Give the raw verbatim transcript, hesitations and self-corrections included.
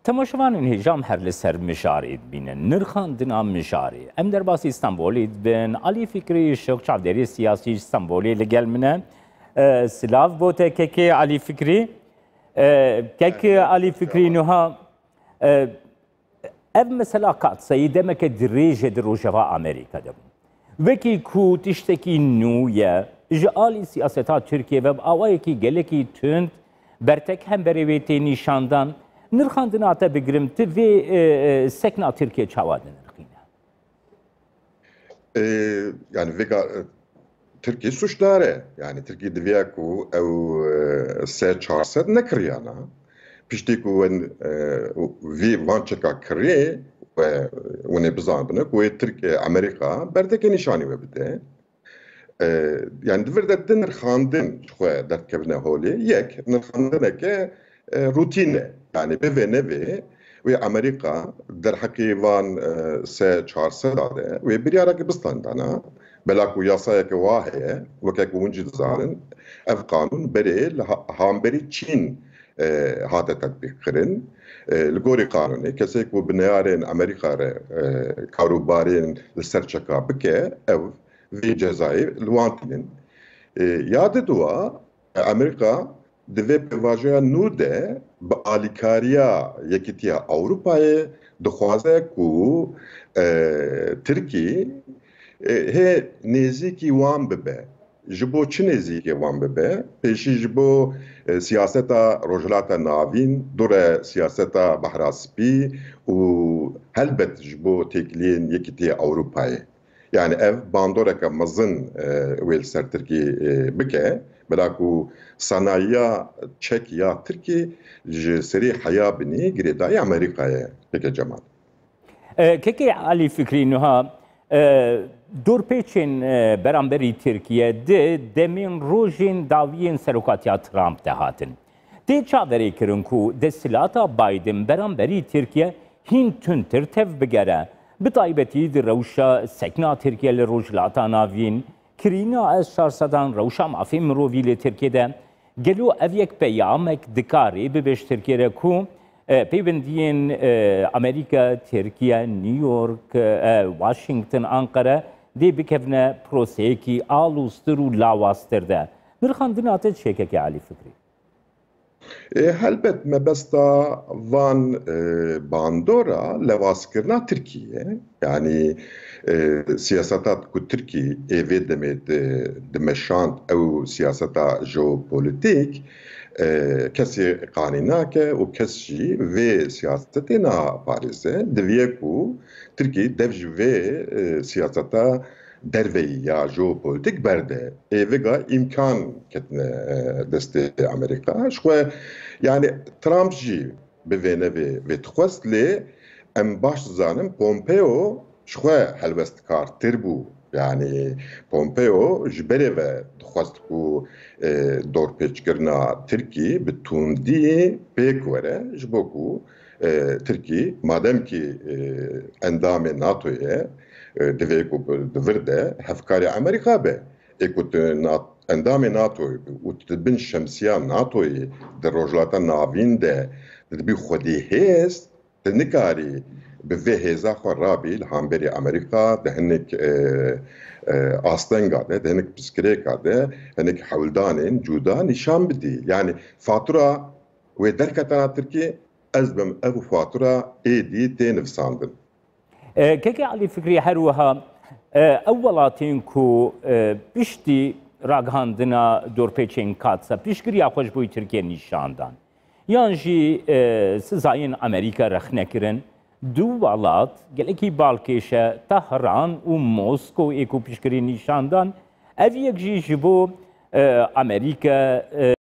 Temaşevanên hêja em her li ser mijarê dibînin. Nirxandina mijarê. Em derbasî Stenbolê dibin. Alî Fikrî Şok, çavdêrê siyasî ji Stenbolê li gel min e. E, silav bo te kekê Alî Fikrî. E, kek Alî Fikrî, niha, e, ev mesela Katsayî demeke dirêj e di Rojava Amerîka de bû. Wekî ku tiştekî nû ye, ji alî siyaseta Tirkiyê ve bi awayekî gelekî tund bertek hemberê wê tê nîşandan. Nirxandina te bigirim, tu vê, e, e, sekna Tirkiyê çawa dinirxîne? E, yani vêga, e, Tirkî sûcdar e. Yani Tirkî diviya ku ew, e, sê çar sed nekiriyana. Piştî ku wen, e, vî van çeka kirî, we, wen ê bizanibine ku wê Tirk, e, Amerîka berdekê nîşanî we bide. E, yani di vir de di nirxandin ji xwe derdikevine holê. Yek, nirxandineke, e, rûtîn e. Yani bivê nevê wê Amerîka derheqî van, e, sê çar sed de wê biryareke bistanî dana. Bela ku yasayeke wa heye, weke ku hûn jî dizanin, ev qanûn berê li ha-, hamberî Çîn, e, hate tetbîqkirin. E, li gorî qanûnê, kesê ku bi neyarên Amerîka re, e, karûbarên li ser çeka bike, ev vê cezayê li wan tînin. E, ya diduwa, Amerîka di vê pêvajoya nû de bi alîkariya Yekîtiya Ewropayê dixwaze ku, e, Tirkî, e, hê nêzîkî wan bibe. Ji bo çi nêzîkê wan bibe? Pêşî ji bo, e, siyaseta Rojhilata Navîn, dûre siyaseta Behra Spî û helbet ji bo têkiliyên Yekîtiya Ewropayê. Yani ev bandoreke mezin, e, wê li ser Tirkî, e, bike, bila ku sanayiya çek ya Tirkî ji serî heya binî girêdayî Amerîkayê bike Cemal. E, Kekê Alî Fikrî, niha, e, dorpêçên, e, beramberî Tirkiye di demên rojên dawiyên serokatiya Trump de hatin. Tê çaverêkirin ku desthilata Biden beramberî Tirkiye hîn tundtir tevbigere, bi taybetî di rewşa sekna Tirkiye li Rojhilata Navîn, kirîna S çar sedan, rewşa mafê mirovî li Tirkiye de. Gelo ev yek peyamek dikarê bibe ji Tirkiye re ku, e, peywendiyên, e, Amerîka, Tirkiye, New York, e, Washington, Ankara dê bikevine proseyekî aloztir û lawaztir de? Nirxandina te çi ye, Kekê Alî Fikrî? E, helbet mebesta van, e, bandora lewazkirina Tirkiyê ye. Yani, e, siyaseta ku Tirkî ê vê demê di, dimeşand ew siyaseta jeopolitîk, e, kesî qanî nake û kes jî vê siyasetê naparêze. Diviye ku Tirkî dev ji vê, e, siyaseta derveyî ya jeopolitîk berde. Ê vêga îmkan ketine, e, destê Amerîka. Ji xwe, yani Trump jî bi vê nevê vê dixwest, lê em baş dizanin Pompeo ji xwe helwestkartir bû. Yani Pompeo ji berê ve dixwest ku, e, dorpêçkirina Tirkî bi tundî pêk were, ji bo ku, e, Tirkî mademkî, e, endamê NATOyê ye, e, divê ku bi, di vir de hevkarê Amerîka be. Ê ku tu na-, endamê NATOyê bî û tu di bin şemsiya NATOyê di Rojhilata Navîn de tu dibî xwedî hêz, tu nikarî bi vê hêza xwe rabî li hemberî Amerîka di hinek, e, e, astenga de, di hinek piskirêka de, hinek hewldanên cuda nîşan bidî. Yani fatura wê derketana Tirkî, ez bim ev fatura êdî tê nivisandin. E, Kekê Alî Fikrî, her wiha, e, ew welatên ku, e, piştî ragihandina dorpêçên Katsa piştgiriya xwe ji bo Tirkiye nîşan dan, yan jî, e, sizayên Amerîka rexne kirin, du welat gelekî balkêş e, Tehran û Moskow ê ku piştgirî nîşan dan, ev yek jî ji bo, e, Amerîka, e,